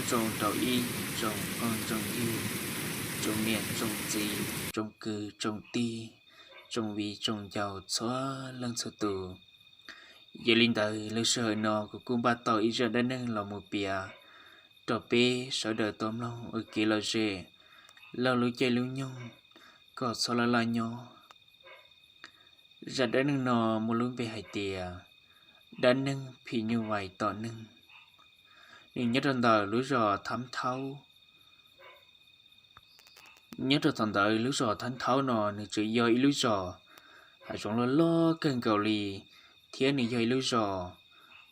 Tsoom rau ib tsoom phooj tsoom ywg, tsoom niam tsoom txiv, tsoom kwv tsoom tij, tsoom viv tsoom ncaus txhua leej txhua tus. Yog li ntawd lub sij hawm no kuv kuj npaj tau ib zaj dab neeg los mus piav rau peb sawv daws tau mloog ua kev lom zem, lub caij lub nyoog kom txhob laj laj nyob. Zaj dab neeg no muaj lub npe hais tias dab neeg phim nyuj vais tom neeg. Nws nyob rau ntawm lub zos Thab Thaub. Nyob rau thaum ntawd lub zos Thab Thaub no nws tseem yog ib lub zos hav zoov loj loj kawg nkaus li, thiab nws yog ib lub zos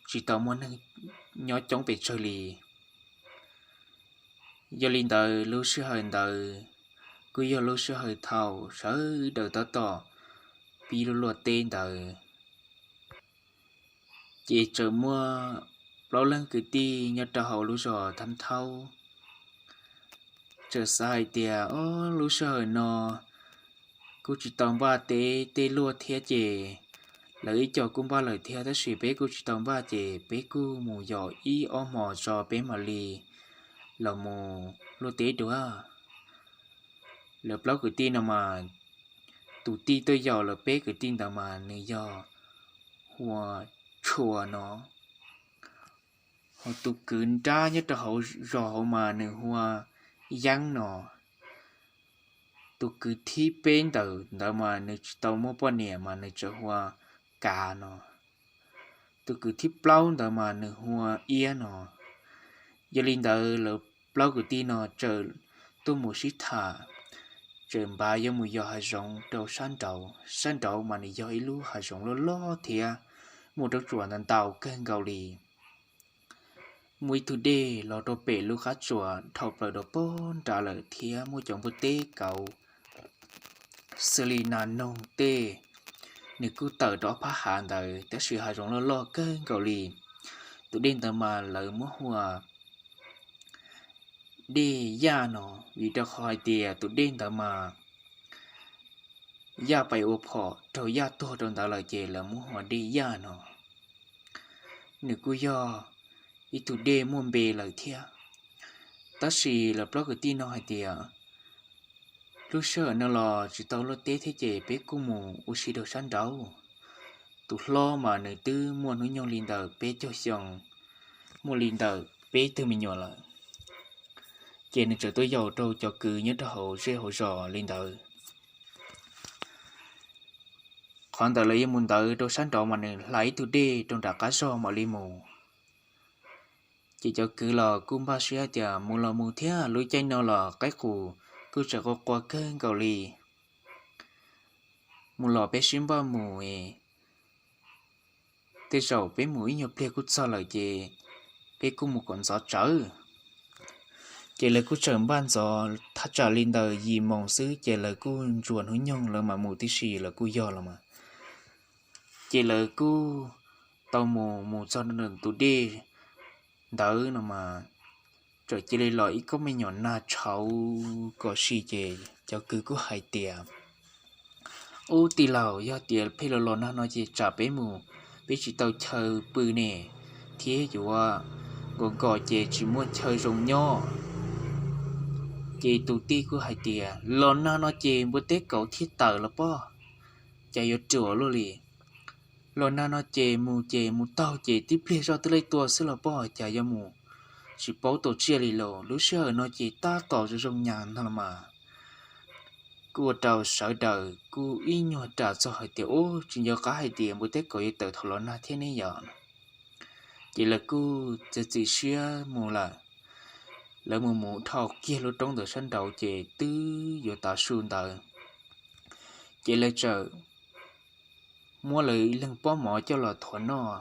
tsis tau muaj neeg nyob coob pes tsawg li. Yog li ntawd lub sij hawm ntawd kuj yog lub sij hawm thaum sawv daws tab tom pib luaj teb ntawd, ces tseem muaj plaub leeg kwv tij nyob rau hauv lub zos Thab Thaub txawm xav hais tias, Ob, lub sij hawm no kuj tsis tau npaj teb tej luaj thiab ces lawv ib co kuj npaj lawm thiab, tab sis peb kuj tsis tau npaj ces peb kuj mus yos ib ob hmos tso peb mam li los mus luaj teb dua. Lawv plaub kwv tij no mas tus tij tuaj yaum lawv peb kwv tij ntawd mas nws yog hu ua Tshua no, ho tus kwv nrab nyob rau hauv zos hauv mas nws hu ua Yeeb no, tus kwv thib peb ntawm ntawd mas nws tsis tau muaj poj niam mas nws tseem hu ua Kav no, tus kwv thib plaub ntawd mas nws hu ua Iab no. Yog li ntawd lawv plaub kwv tij no txawm tuaj mus sib tham, txawm npaj yuav mus yos hav zoov rau sab nraud. Sab nraud mas nws yog ib lub hav zoov loj loj thiab muaj roob tsuas ntau ntau kawg nkaus li. Muaj ib tug dej los rau pem lub qab tsuas dhau plaws rau pem nrad lawm thiab muaj cov npua teb kauv xws li nas noog tej, nws kuj tawm rau phab hav ntawd tab sis hav zoov loj loj kawg nkaus li. Tus dej ntawd mas lawv muab hu ua dej Yaj no, vim rau qhov hais tias tus dej ntawd mas Yaj pais ua phom raug Yaj tuag rau ntawd lawm ces lawv muab hu ua dej Yaj no. Nws kuj yog ib tug dej muaj npe lawm thiab. Tab sis lawv plaub kwv tij no hais tias, Lub sij hawm no los tsis tau luaj teb thiab ces peb kuj mus ua si rau sab nraud. Tus hlob mas nws twb muaj hnub nyoog li ntawm peb caug xyoo, muaj li ntawm peb tug me nyuam lawm, ces nws txawm tuaj yaum rau cov kwv nyob rau hauv zej hauv zos li ntawd. Qhov ntawd lawv yuav mus ntawd rau sab nraud mas nws hla ib tug dej rau nram qab zog mam li mus. Ces cov kwv los kuj npaj siab tias mus los mus thiab, lub caij no los qaib qus kuj tseem qua qua kawg nkaus li. Mus los peb sib npaj mus, tej zaum peb mus ib nyuag pliag kuj txog lawm ces peb kuj mus kom ntxov tsawv. Ces lawv kuj tseem npaj ntxov thaj tsam li ntawm yim moos xwb ces lawv kuj ntsuas hnub nyoog lawv mam mus tib si lawv kuj yog los mas. Ces lawv kuj tau mus mus txog tus dej ntawd no mas, txawm cia li los ib kob me nyuam nag tshauv kom si ces cov kwv kuj hais tias, Ub tij laug, yog tias pheej los los nag no ces tsam peb mus, peb tsis tau chaw pw ne, thiab yuav nkaus nkaus ces tsis muaj chaw zoo nyob. Ces tus tij kuj hais tias, Los nag no ces npua teb kauv thiaj tawm los pob, cas yuav ruam luaj li. Los nag no ces mus ces mus taug ces tib pliag zoj twb laib tua xwb los pob, cas yuav mus tsis paub tau tsiaj li los. Lub sij hawm no ces tab tom zoo zoo nyas ntag los mas. Kuj ua rau sawv daws kuj ib nyuag ras txog hais tias, Ub, tsis nco qab hais tias npua teb kauv yuav tawm thaum los nag thiab ne yom. Ces lawv kuj txiav txim siab mus lawm. Lawv mus mus dhau kiag lub roob ntawd sab nraud ces twb yuav tav su ntawd, ces lawv txawm muab lawv ib leeg pob mov coj los thuav noj.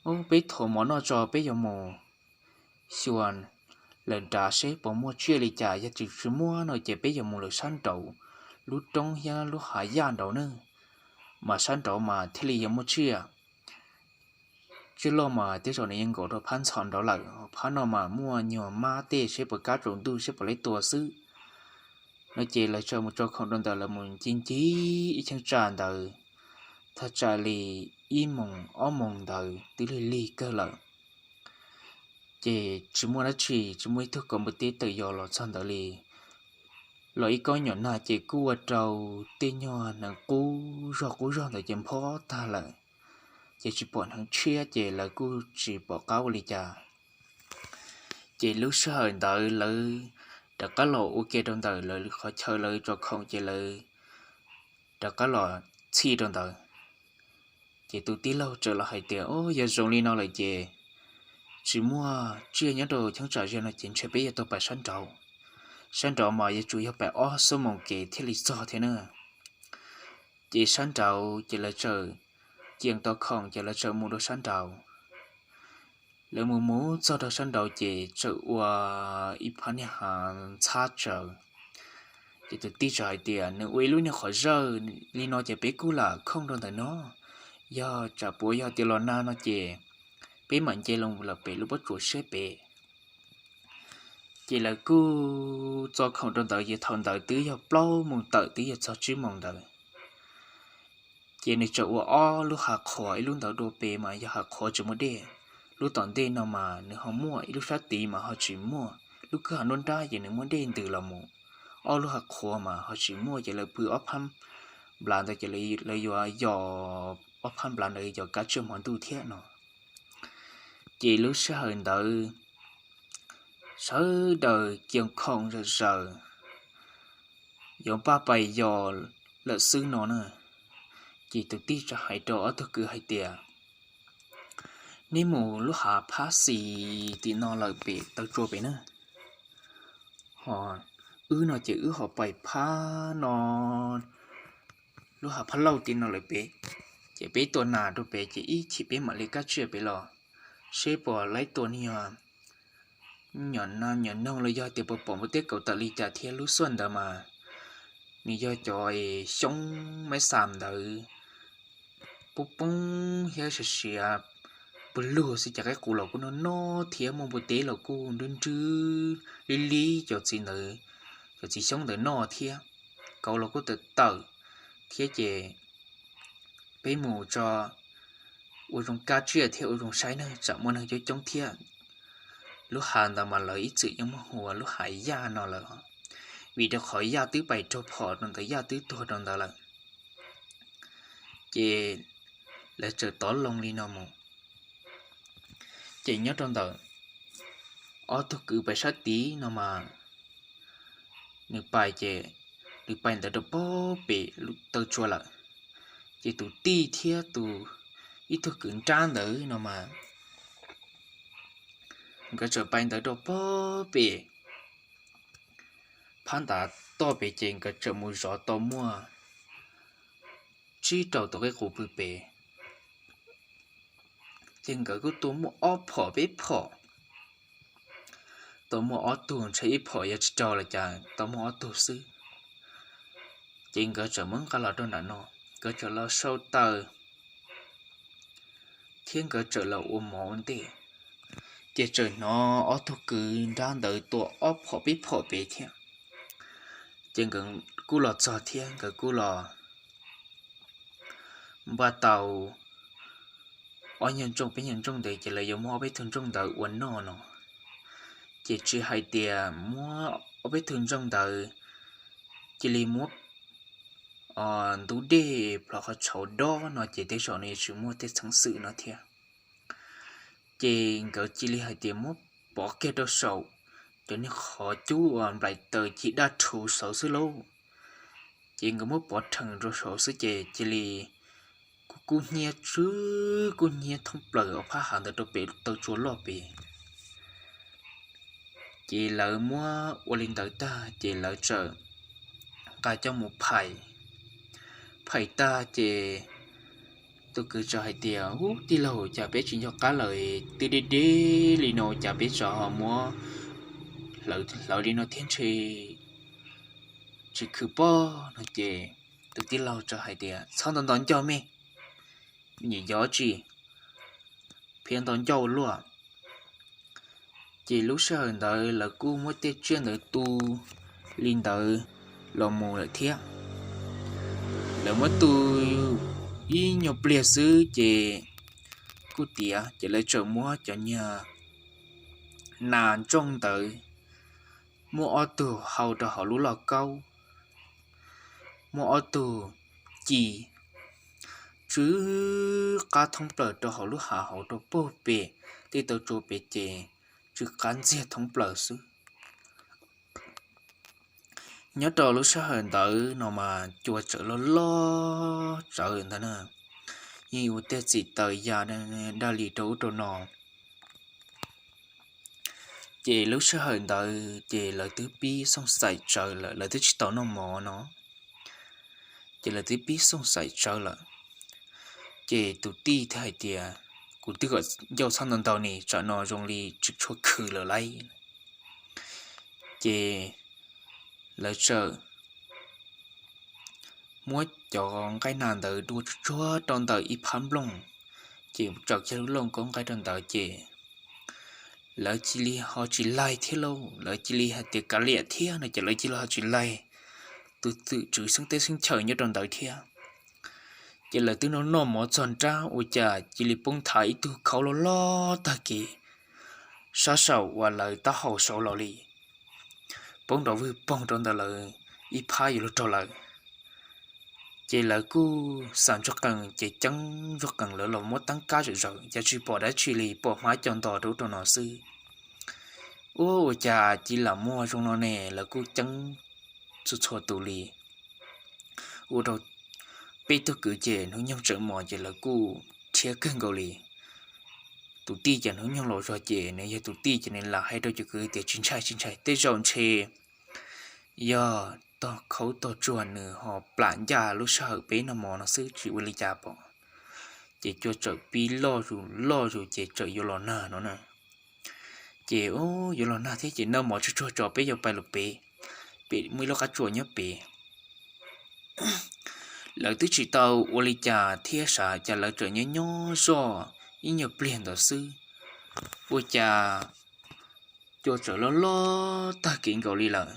Ub, peb thuav mov noj tso peb yuav mus xyuas lawm nrad seb puas muaj tsiaj li cas, yog tsis muaj no ces peb yuav mus lawm sab nraud lub roob thiab lub hav yaj nraud ne, mas sab nraud mas thiaj li yuav muaj tsiaj. Tsiaj loj mas tej zaum nws yeej nkaum rau phab ntxhov nraud lawm, phab no mas muaj nyuag mab tej seb puas kab tsaus ntuj seb puas laib tua xwb. No ces lawv txawm mus tso khoom rau ntawm lawv mus ncig ncig ib cheeb tsam ntawd, thaj tsam li ib moos ob moos ntawd twb lig lig kawg lawm. Ces tsis muaj dab tsi, tsis muaj ib tug kaus npua teb tawm yos los txog ntawd li. Los ib kob nyuam nag ces kuj ua rau tej nyuag hneev qub zog qub zog ntawd ces nphob tag lawm. Ces tsis pom hneev tshiab ces lawv kuj tsis pom qab ua li cas. Ces lub sij hawm ntawd lawv rov qab los ua ke rau ntawm lawv qhov chaw lawv tso khoom ces lawv rov qab los txhij rau ntawd. Ces tus tij laug txawm los hais tias, Au, yog zoo li no lawm ces tsis muaj tsiaj nyob rau cheeb tsam ze no ces ntshe peb yuav tau pais sab nraud. Sab nraud mas yuav tsum yog pais ob xuab moos kev thiaj li txog thiab na. Ces sab nraud ces lawv txawm cia tau khoom ces lawv txawm mus rau sab nraud. Lawv mus mus txog rau sab nraud ces txawm ua ib phab niag hav ntxhab tsawv. Ces tus tij txawm hais tias, Nws ua ib lub niag qhov zawj li no ces peb kuj lam khooj rau ntawm no. Yog tsam puas yog tias los nag no ces peb mam nce loo lawm pem lub pob tsuas siab pem. Ces lawv kuj txo khoom rau ntawd ces thaum ntawd twb yog plaub moos tawm twb yog txog tsib moos ntawd. Ces nws txawm ua ob lub hav qhuav, ib lub ntawd dua pem mas yog hav qhuav tsis muaj dej. Lub tom ntej no mas nws ho muaj, ib lub sab tid mas ho tsis muaj. Lub kwj ha nruab nrab ces nws muaj dej ntws los mus. Ob lub hav qhuav mas ho tsis muaj ces lawv pw ob phab nplad ntawd ces lawv yuav yos ob phab nplad ntawd yos kab tsiaj hmo ntuj thiab no. Ces lub sij hawm ntawd sawv daws cia khoom zom zaws yuav npaj pais yos lawm xwb no na. Ces tus tij txawm hais rau ob tug kwv hais tias, Neb mus lub hav phab xis tim no lawm pem taw tsua pem na. Ho wb no ces wb ho pais phab no, lub hav phab laug tim no lawm pem. Ces peb tua nas rau pem ces ib chim peb mam li kab tsiaj pem los, seb puas laib tua niag nyuam noog los yog tias puas pom npua teb kaus tawm li cas thiab. Lub xuaj ntawd mas nws yog cov xyoob maiv xam ntawd poob poob thiab siav siav pw lug xwb, cov qaib qus los kuj noj noj thiab, muaj npua teb los kuj nrwb nrwb li li cov txiv ntawd, cov txiv xyoob ntawd noj thiab. Kauv los kuj tawm tawm thiab ces peb mus tso ua zoo kab tsiaj thiab ua zoo saib na, tsam muaj neeg coob coob thiab. Lub hav ntawd mas lawv ib txwm yeej muab hu ua lub hav Yaj no lawm, vim rau qhov Yaj twb pais raug phom rau ntawd, Yaj twb tuag rau ntawd lawm. Ces lawv txawm tov loo li no mus. Ces nyob rau ntawm ob tug kwv pais sab tid no mas, nws pais ces nws pais ntawd rau pob pem taw tsua lawm. Ces tus tij thiab tus, ib tug kwv nrab ntawd no mas, nkawd txawm pais ntawd rau pob pem phab ntav toj pem ces nkawd txawm mus zov tau muaj tsib rau tus qaib qus pw pem. Ces nkawd kuj tua muaj ob phom peb phom, tau muaj ob tug, ntshe ib phom yog tsis raug los cas tau muaj ob tug xwb. Ces nkawd txawm muab nqa los rau nram no, nkawd txawm los sau taws thiab nkawd txawm los ua mov ua ntej. Ces txawm hnov ob tug kwv nrab ntawd tua ob phom peb phom pem thiab. Ces nkawd kuj los txog thiab nkawd kuj los npaj tau ob nyuag ntsooj peb nyuag ntsooj ntawd ces lawv yuav muab ob peb tug ntsooj ntawd ua noj no. Ces tsis hais tias muab ob peb tug ntsooj ntawd cia li muab ntub dej plhov qhov tshauv dob no ces tej zaum nws yuav tsis muaj tej txheeb xwm no thiab. Ces nkawd cia li hais tias muab pov kiag rau saum cov niag qhov cub uas nplaim taws cig daj rhuv saud xwb lauj. Ces nkawd muab pov rhees rau saud xwb ces cia li kuj kub hnyiab tsw, kub hnyiab thoob plaws ob phab hav ntawd rau pem taw tsua loj pem. Ces lawv muab ua li ntawd tag ces lawv txawm nqa coj mus phais. Phais tag ces tus kwv txawm hais tias, Ub, tij laug, cas peb tsis nco qab lawm, twb deb deb li no cas peb tseem ho muab hlawv li no thiab ntshe tsis khwv pob no. Ces tus tij laug txawm hais tias, Txhob nto nto ncauj me, nyiam yov tsi, phiav nto ncauj luaj. Ces lub sij hawm ntawd lawv kuj muab tej tsiaj ntawd tu li ntawd los mus lawm thiab. Lawv muab tu ib nyuag pliag xwb ces kuj tiav, ces lawv txawm muab cov niag nas ntsooj ntawd, muaj ob tug hau rau hauv lub lauj kaub, muaj ob tug ci tsw qab thoob plaws rau hauv lub hav hauv rau puag pem tej tau tsua pem ces tsw qab ntxiag thoob plaws xwb. Nyob rau lub sij hawm ntawd no mas cua txawm loj loj tsawv ntag na, yeej ua tej txim taws ya daj li rau ub rau no. Ces lub sij hawm ntawd ces lawv twb pib xooj xaim tsawv lawm, lawv twb tsis tau noj mov no, ces lawv twb pib xooj xaim tsawv lawm. Ces tus tij thiaj hais tias, kuv twb kom ncauj txhob ntau ntau ne, tsam no zoo li tsis tshua khwm lawm lauj. Ces lawv txawm muab cov nqaij nas ntawd dua tsuag tsuag rau ntawm ib phab nplooj, ces tsaws kiag lub lauj kaub nqaij rau ntawd ces lawv cia li ho tsis laig thiab lauj, lawv cia li hais tias kav liam thiab no ces lawv cia li ho tsis laig tus twm tswv xeeb teb xeeb chaw nyob rau ntawd thiab. Ces lawv twb noj noj mov txog nrab ua cas cia li poob nthav ib tug khaub loj loj tag kev sab saum uas lawv taub hau saud los li, poob nrov vwg poog rau ntawm lawv ib phab yuav luag raug lawm. Ces lawv kuj xav ntsuag qees ces ceeb ntsuag qees lawv los muab teeb kab zom zaws cas tsis pom dab tsi li, pom hmab co nto rau ub rau no xwb. Ua ua cas cia li lam muaj zoo no ne, lawv kuj ceeb txhua txhua tus li. Ua rau peb tug kwv ces hnub nyoog tseem mos ces lawv kuj rhiab kawg nkaus li. Tus tij ces hnub nyoog los zog ces nws yog tus tij ces nws lam hais rau cov kwv tias tsis ntshai tsis ntshai, tej zaum ntshe yog tog khaub tog tsuag nws ho plam ncaj lub sij hawm peb noj mov no xwb tsis ua li cas pom. Ces cua txawm pib loj zus loj zus ces txawm yuav los nag no na. Ces yuav los nag thiab ces noj mov tsuag tsuag tso peb yuav pais lawm pem, pem muaj ib lub qab tsua nyob pem. Lawv twb tsis tau ua li cas thiab xav cas lawv txawm nyob nyob zoj ib nyuag pliag ntawd xwb, ua cas cua txawm loj loj tag kev nkaus li lawm.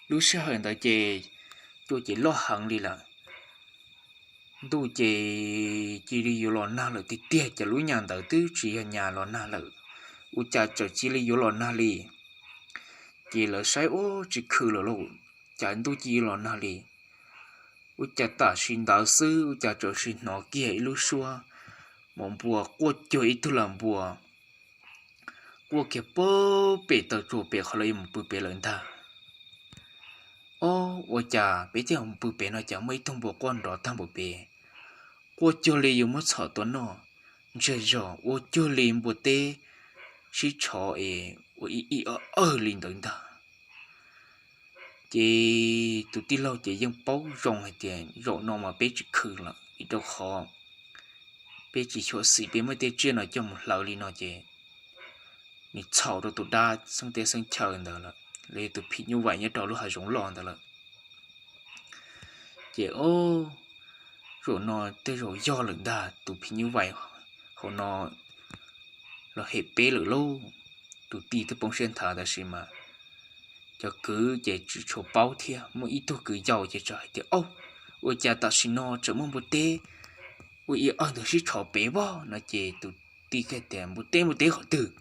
Lub sij hawm ntawd ces cua ces loj heev li lawm. Ntuj ces cia li yuav los nag lawm tiag tiag, ces lub nyam ntawd twb tsis yog nyam los nag lawm, ua cas txawm cia li yuav los nag li. Ces lawv saib ub tsis khwm lawm lauj, cas ntuj cia li los nag li. Ua cas tam sim ntawd xwb ua cas txawm sim hnov kiag ib lub suab mos npua quaj cuag ib tug lam npua quaj kiag puag pem taw tsua pem qhov lawv yuav mus pw pem lawm ntag. Ob, ua cas peb twb mus pw pem no cas muaj ib tug npua quaj nrov tag npaum pem, quaj cuag li yuav muab txhom tua noj, ntsiag zog ua cuag li npua teb sib tshov es ua ib ib awj awg li ntawd ntag. Ces tus tij laug ces yeej paub zoo hais tias zaum no mas peb tsis khwm lawm vim rau qhov peb tsis xyuam xim peb muab tej tsiaj no coj mus hlawv li no ces nws txhaum rau tus dab xeeb teb xeeb chaw ntawd lawm los yog tus phim nyuj vaim nyob rau lub hav zoov loj ntawd lawm. Ces ob, zaum no tej zaum yog lawm ntag, tus phim nyuj vaim hauv no los hem peb lawm lauj. Tus tij twb poob siab nthav tab sis mas cov kwv ces tsis tshua paub thiab, muaj ib tug kwv yau ces txawm hais tias, Au, ua cas tam sim no tseem muaj npua teb ua ib awg ntawd sib tshov pem vog? No ces tus tij hais tias, Npua teb npua teb qhov twg?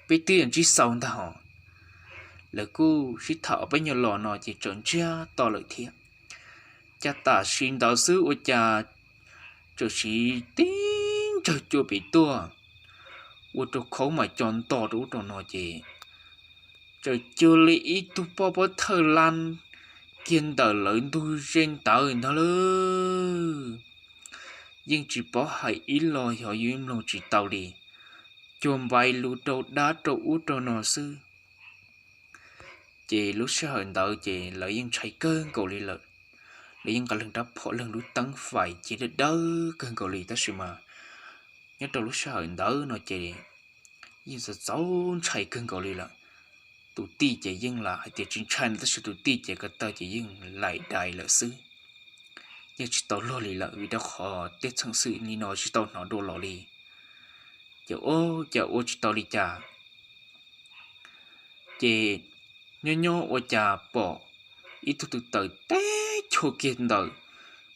Peb twb yuav ntsib xau ntag hos. Lawv kuj sib tham ob peb nyuag los no ces txawm ntsiag to lawm thiab. Cas tam sim ntawd xwb ua cas txawm siv tib ntsawg cua pem tuaj, ua rau khaub mas co nto rau ub rau no ces txawm cuag li ib tug poj pob thawj lab kiag ntawm lawv ntug ze ntawd ntag lauj. Yeej tsis paub hais ib los xyov yuav mloog tsis tau li, cuag npai lus rau dab rau ub rau no xwb. Ces lub sij hawm ntawd ces lawv yeej ntshai kawg nkaus li lawm. Lawv yeej nqa leeg rab phom leeg lub teeb fais ces dawb dawb kawg nkaus li tab sis mas nyob rau lub sij hawm ntawd no ces yeej txaus txaus ntshai kawg nkaus li lawm. Tus tij ces yeej lam hais tias tsis ntshai no tab sis tus tij ces ko taw ces yeej laim dais lawm xwb. Yeej tsis tau luag li lawm vim rau qhov tej txheej xwm li no tsis tau hnov dua los li. Ces ua cas ua tsis tau li cas. Ces nyob nyob ua cas pom ib tug tw taws teb chua kiag ntawm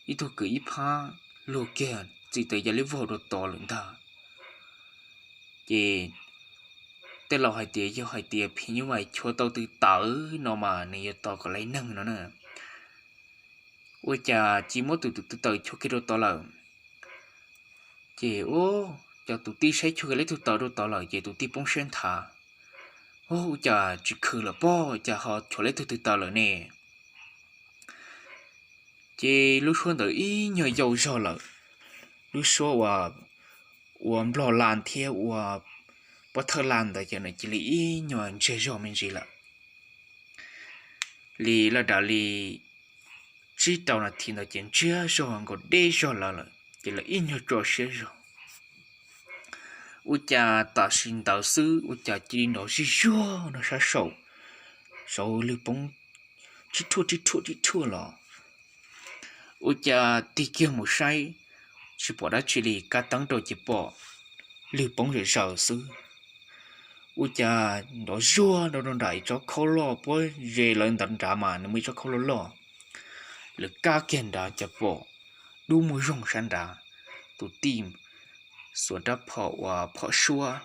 ib tug kwv ib phab luag kiag txim taws ya li vog rau tod lawm ntag. Ces tej laus hais tias yog hais tias phim nyuj vais chuav tau tw tawv no mas nws yuav tos kom laib neeg no na. Ua cas cia muab tus tus tw tawm chuav kiag rau tod lawm. Ces ua cas tus tij saib chuav kiag lawv tug tawv rau tod lawm ces tus tij poob siab nthav. Ua cas tsis khwv lawm pob, cas ho chuav lawv tug tw tawv lawm ne? Ces lub suab ntawd ib nyuag yau zog lawm. Lub suab uas ua nplog las thiab ua pob thawj las ntawd ces nws cia li ib nyuag ntsiag zog me ntsis lawm. Li laj dav li tsib rau nas this ntawd ces ntsiag zog nkaus deb zog lawm lawm ces lawv ib nyuag tso siab zog. Ua cas tam sim ntawd xwb ua cas cia li nrov zij zuag no sab saum, saud lwg poob tsib rhuaj tsib rhuaj tsib rhuaj los. Ua cas tig kiag mus saib, tsis pom dab tsi li, kav teeb rau ces pom lwg poob zom zaws xwb. Ua cas nrov zuag rau rau nram ib tsob khaub loj puab ze lawv ntawd nrad mas nws muaj ib tsob khaub loj loj. Lawv kav kiag nrad cas pom dub muag zoog sab nrad, tus tij xuas rab phom uas phom suab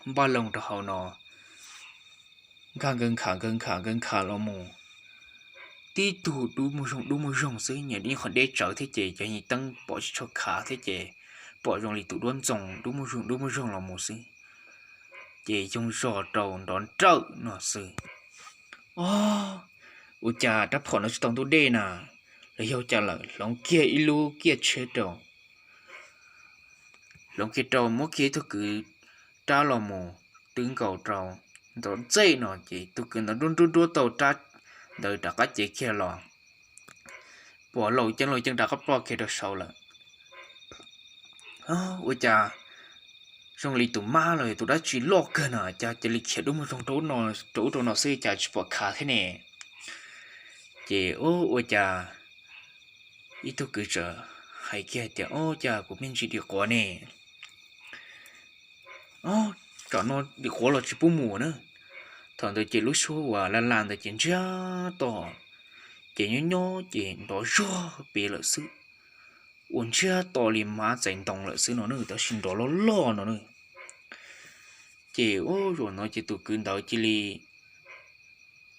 npaj loo rau hauv no, nkag nkawg nkhav nkawg nkhav nkawg nkhav los mus. Tib tug dub muag zoog dub muag zoog xwb, nyias ib qho deb tsawv thiab ces cov yeej teeb pom tsis tshua khav thiab ces pom zoo li tus duab ntxoo dub muag zoog dub muag zoog los mus xwb. Ces yoog zog rau nrov nrawm no xwb. Ob, ua cas rab phom no tsis tau ntub dej na, los yog cas lawm, hloov kiag ib lub kiaj tsheb rau, hloov kiag rau muab kiag ib tug kwv rab los mus twb nkaus rau ntawd ntxej no ces tus kwv ntawd nruab nruab nruab tau rab ntawd rov qab cev kiag los, pom laus ceeb laus ceeb rov qab ploj kiag rau saud lawm. Ua cas zoo li tus mab los yog tus dab tsi loj kawg no cas cia li khiav dub muag zoog rau ub rau no xwb cas tsis pom khav thiab ne? Ces ua cas ib tug kwv txawm hais kiag hais tias, Ob, cas kuv me ntsis dim quav ne, tsam no dim quav los tsis pub mus na. Thaum ntawd ces lub suab uas laj laj ntawd ces ntsiag to, ces nyob nyob ces nrov zuag pem lawm xwb, ua ntsiag to li mab txais ntoo lawm xwb no na, tab sis nrov loj loj no na. Ces ua zaum no ces tus kwv ntawd cia li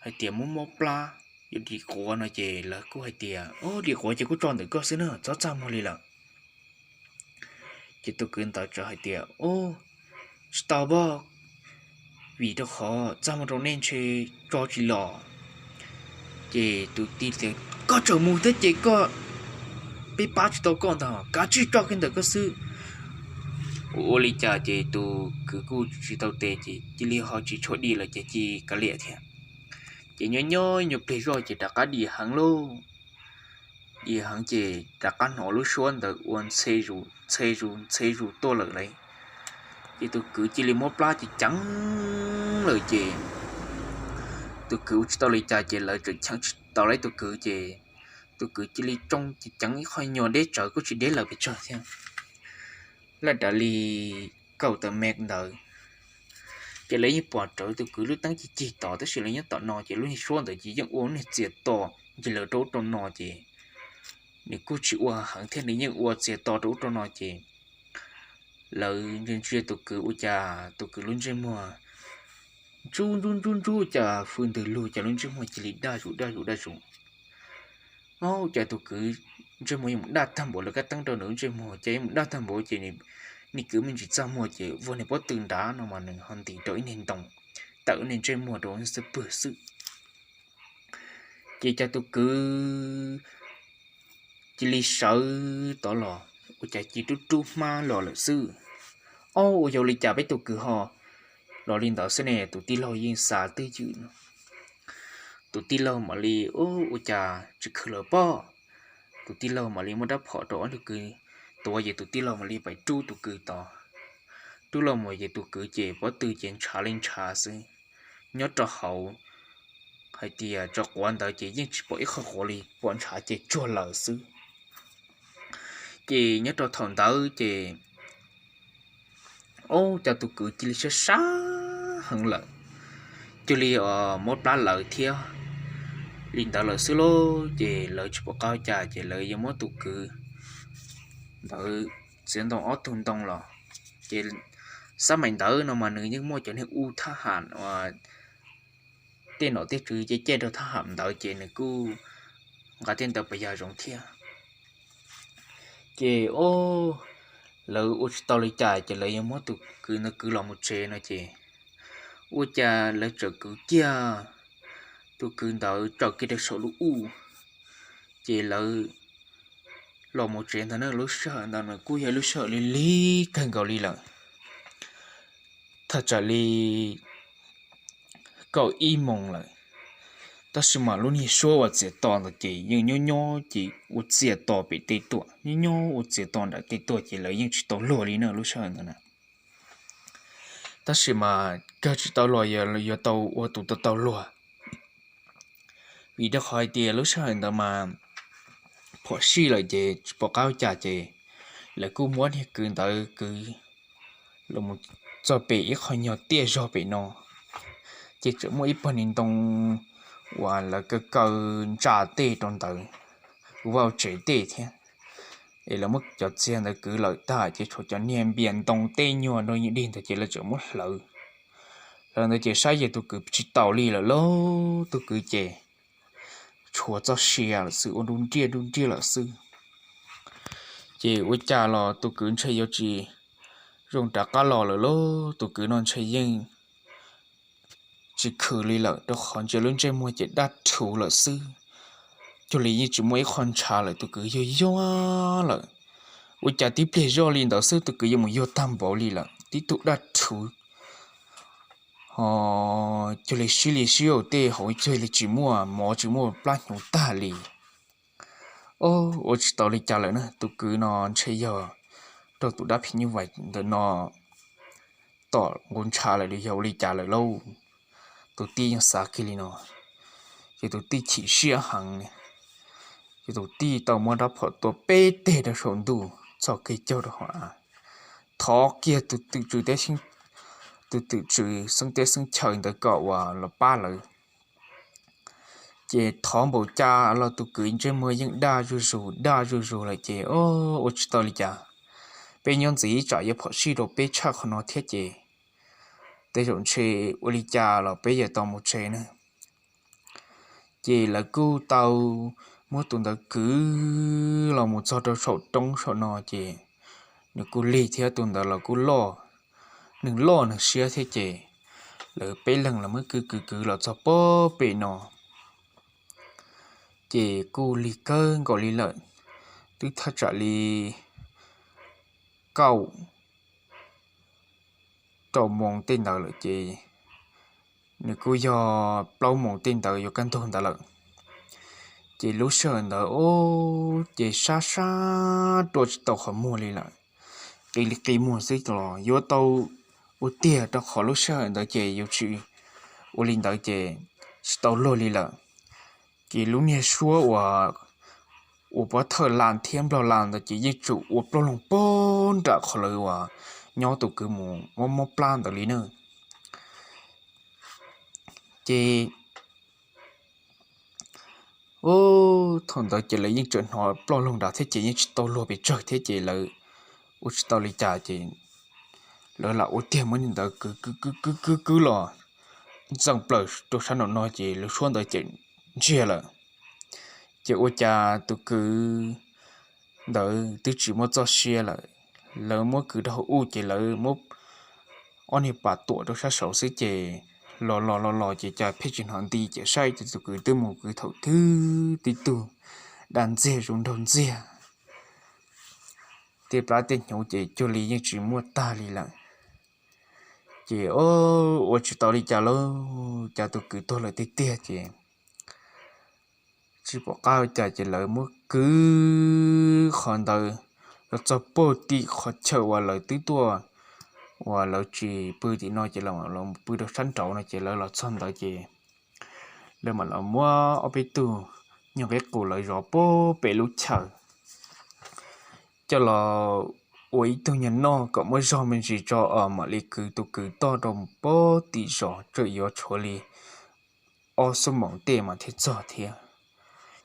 hais tias, Mob mob plab, yuav dim quav no ces lawv kuj hais tias, Ob, dim quav ces kuj tso ntawm koj xwb na, txhob txaj muag li lawm. Ces tus kwv ntawd txawm hais tias, Ob, tsis tau pob, vim rau qhov txaj muag rau nej ntshe tso tsis los. Ces tus tij tias, Koj tseem mus thiab ces koj, peb pab tsis tau koj ntag, kav tsij tso kiag ntawm koj xwb. Ua ua li cas ces tus kwv kuj tsis tau tes ces cia li ho tsis tshua dim lawm ces cia li kav liam thiab. Ces nyob nyob nyuag pliag zoj ces rov qab dim heev lauj. Dim heev ces rov qab hnov lub suab ntawd ua ntxhe zus ntxhe zus ntxhe zus tuaj lawm lauj. Ces tus kwv cia li mob plab ces ceev lawm ces tus kwv ua tsis tau li cas ces lawv tseem cheem tsis tau li tus kwv ces tus kwv cia li tsoo ces ceev ib qho nyuag deb tsawv kuj tsis deb lawm pes tsawg thiab. Laj dav li kaum tawm mev ntawd ces lawv yeej pom rawv tus kwv lub teeb cig cig tod tab sis lawv nyob tom no ces lub niag suab ntawd ces yeej ua lub niag txias to ncig lawv rau ub rau no ces nws kuj tsis ua heev thiab nws yeej ua txias to rau ub rau no ces lawv ntsia ntsia tus kwv ua cas tus kwv lub ntsej muag ntsub ntsub ntsub ntsub cas fws ntws lug cas lub ntsej muag cia li daj zus daj zus daj zus. Ua cas tus kwv ntsej muag yeej mus daj tag npaum lawv kab teeb rau nws lub ntsej muag ces yeej mus daj tag npaum ces nws kwv me ntsis txaj muag ces vag niag pob tw nrad no mas nws ho ntim rau ib niag ntoo tawm niag ntsej muag rau xwb pwg xwb. Ces cas tus kwv cia li sawv tod los ua cas cia rub rub hmab los lawm xwb. Ob, ua yog li cas peb tus kwv ho los li ntawd xwb ne? Tus tij laug yeej xav twj ywm no. Tus tij laug mam li, Ub, ua cas tsis khwv lawm pob? Tus tij laug mam li muab rab phom rau ob tug kwv tuav ces tus tij laug mam li pais rub tus kwv tod. Rub los mus ces tus kwv ces pob tw ces ntshav li ntshav xwb. Nyob rau hauv hais tias tso quav ntawd ces yeej tsis pom ib qho quav li, pom ntshav ces tsuag lawm xwb. Ces nyob rau thaum ntawd ces, ub, cas tus kwv cia li sab sab heev lawm, cia li mob plab lawm thiab. Li ntawd lawm xwb lauj, ces lawv tsis pom qab cas ces lawv yuav muab tus kwv ntawd txiav ntoo ob tug ntoo los, ces xab mais ntawd no mas nws yeej muaj cov niag u thab ham, tej nom tej tswv ces caij rau thab ham ntawd ces nws kuj nqa tej ntawd pas yog zoo thiab. Ces o, lawv ua tsis tau li cas ces lawv yuav muab tus kwv ntawd kwv los mus tsev no ces ua cas lawv txawm kwv kiag tus kwv ntawd tsaws kiag rau saum lub u, ces lawv los mus tsev ntag na. Lub sij hawm ntawd nws kuj yog lub sij hawm lig lig kawg nkaus li lawm, thaj tsam li kaum ib moos lawm. Tab sis mas lub niag suab uas txias to ntawd ces yeej nyob nyob ces ua txias to pem tej tuaj, nyob nyob ua txias to nram tej tuaj ces lawv yeej tsis tau luag li na lub sij hawm ntawd na. Tab sis mas kawg tsis tau luag, yuav tau ua tus tau tau luag, vim rau qhov hais tias lub sij hawm ntawd mas phom sij lawm ces tsis pom qab ua cas ces lawv kuj muab niag kwv ntawd kwv los txog pem ib qho nyuag tiaj zog pem no, ces tseem muaj ib pawg niag ntoo uas lawv kaw kaw ntsa tej rau ntawd, kuj vaj tsev tej thiab. Es lawv muab cov txiag ntawd kwv lawm tag ces tshuav cov niag npias ntoo tej nyuag nrog dig ntawd ces lawv tseem muab hlawv. Hlawv ntawd ces saib yog tus kwv tsis taus li lawm lauj, tus kwv ces tshuav txoj sia lawm xwb, ua nruj nriaj nruj nriaj lawm xwb. Ces ua cas los tus kwv ntshe yuav tsis zoo rov qab los lawm lauj, tus kwv no ntshe yeej tsis khwv li lawm rau qhov ntsia lub ntsej muag ces daj rhuv lawm xwb, cuag li yeej tsis muaj ib qho ntshav lawm, tus kwv yuag yuag lawm. Ua cas tib pliag zoj li ntawd xwb tus kwv yuav mus yuag tag npaum li lawm, tib tug daj rhuv ho cuag li sib li sib ua tej hauv cuag li tsis muaj mov tsis muaj plab hnyuv tag li. O, ua tsis tau li cas lawm na, tus kwv no ntshe yog raug tus dab phim nyuj vais ntawm no tom nqus ntshav lawm li yog ua li cas lawm lauj. Tus tij yeej xav kiag li no, ces tus tij chim siab heev, ces tus tij tau muab rab phom tua peb teg rau saum ntuj txog kiag caug rau hauv av, thov kiag tus twm tswv teb, tus twm tswv xeeb teb xeeb chaw ntawd kom uas los pab lawv. Ces thov npaum cas los tus kwv ntsej muag yeej daj zuj zus daj zuj zus lawm ces o, ua tsis tau li cas, peb nyob ntxiv ib tsam yuav phom sij rau peb tshaj qhov no thiab ces tej zaum ntshe ua li cas los peb yuav tau mus tsev na. Ces lawv kuj tau muab tus ntawd kwv los mus txog rau saum roob saum no ces nws kuj lig thiab tus ntawd los kuj loj, nws loj nws siab thiab ces lawv peb leeg los muab kwv kwv kwv los txog pem no ces kuj lig kawg nkaus li lawm, twb thaj tsam li kaum rau moos tej ntawd lawm ces nws kuj yog plaub moos tej ntawd yuav kaj ntug ntawd lawm. Ces lub sij hawm ntawd o, ces sab sab rua tsis tau qhov muag li lawm, qi li qi muag xwb los yuav tau ua tiag rau qhov lub sij hawm ntawd ces yus tsis ua li ntawd ces tsis tau luag li lawm. Ces lub niag suab uas ua pob thawj la thiab nplog la ntawd ces yeej tsuas ua plaub loog pog nram qhov lawv uas nyob tus kwv mus mob mob plab ntawd li na. Ces thaum ntawd ces lawv yeej tseem hnov plaub loog nrad thiab ces yeej tsis tau luag pes tsawg thiab ces lawv ua tsis tau li cas ces lawv lam ua tiag muab niag ntawd kwv kwv kwv kwv kwv los ntxeev plaws rau sab nraum no ces lub suab ntawd ces ntsiag lawm. Ces ua cas tus kwv ntawd twb tsis muaj txoj sia lawm, lawv muab kwv rau hauv u ces lawv muab ob niag pas tuam rau sab saud xwb ces los los los los ces cas pheej tsis hnov nti ces saib tus kwv twb mus kwv thaum twg tib tug daj ntxiag zoo nraug ntxiag, tej plab tej hnyuv ces cuag li yeej tsis muaj tag li lawm. Ces ua tsis tau li cas lauj, cas tus kwv tuag lawm tiag tiag ces tsis pom qab ua cas ces lawv muab kwv qhov ntawd los txog puag tim qhov chaw uas lawv twb tuaj, uas lawv tsis pw tim no ces lawv pw rau sab nraud no ces lawv los txog ntawd ces lawv mam los muab ob peb tug nyuag nqib qus lawv zov puag pem lub chaw coj los ua ib tug nyuag noj kom muab zog me ntsis tso os mam li kwv tus kwv toj rau puag tim zos, tseem yuav tshuav li ob xuab moos tej mas thiaj txog thiab.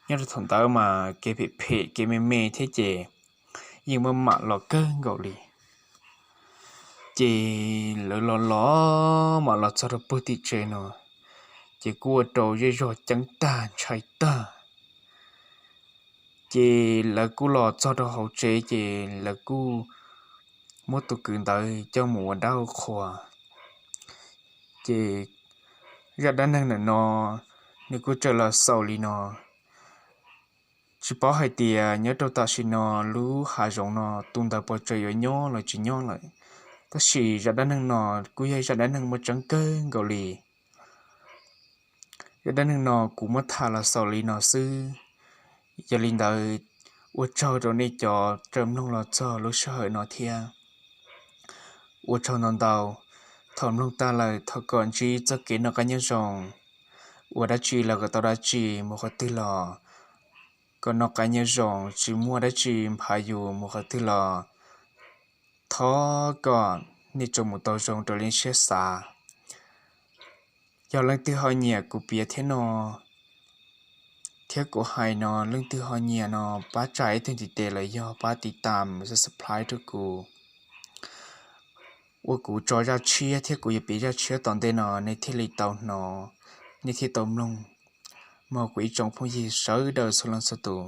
Nyob rau thaum ntawd mas kev phem phem kev me me thiab ces yeej muaj mam los kawg nkaus li. Ces lawv los los mam los txog rau pem tim tsev no, ces kuj ua rau zej zog ceeb tag ntshai tag. Ces lawv kuj los txog rau hauv tsev ces lawv kuj muab tus kwv ntawd coj mus ua dab ua qhua. Ces zaj dab neeg ntawm no nws kuj txawm los xaus li no. Tsis paub hais tias nyob rau tam sim no lub hav zoov no tus ntawd puas tseem yuav nyob los tsis nyob lawm, tab sis zaj dab neeg no kuj yog zaj dab neeg muaj tseeb kawg nkaus li. Zaj dab neeg no kuv muab tham los xaus li no xwb. Yog li ntawd, ua tsaug rau nej cov tseem mloog los txog lub sij hawm no thiab. Ua tsaug ntau ntau. Thaum mloog tag lawm thov kom ntsib txoj kev noj qab nyob zoo, ua dab tsi los kom tau dab tsi mus qhov twg los kom noj qab nyob zoo, tsis muaj dab tsi nphav yus mus qhov twg los thov kom nej tsuas mus tau zoo raws li siab xav. Yog leej twg ho nyiam kuv piav thiab no, thiab kuv hais no leej twg ho nyiam no, pab tsa ib tug ntiv tes los yog pab tiv tam subscribe rau kuv, ua kuv tso zaj tshiab thiab kuv yuav piav zaj tshiab tom ntej no nej thiaj li tau hnov, nej thiaj tau mloog. Mog kuv ib tsoom phooj ywg sawv daws txhua leej txhua tus,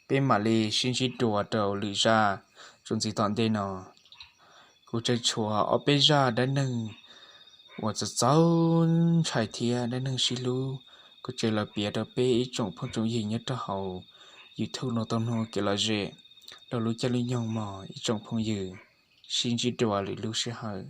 peb mam li sib ntsib dua rau lwm zaj txuas ntxiv tom ntej no. Kuv tseem tshuav ob peb zaj dab neeg uas txaus txaus ntshai thiab dab neeg sib hlub, kuv tseem los piav rau peb ib tsoom phooj tsoom ywg nyob rau hauv YouTube no tau mloog kev lom zem, los lub caij lub nyoog mog ib tsoom phooj ywg. Sib ntsib dua lwm lub sij hawm.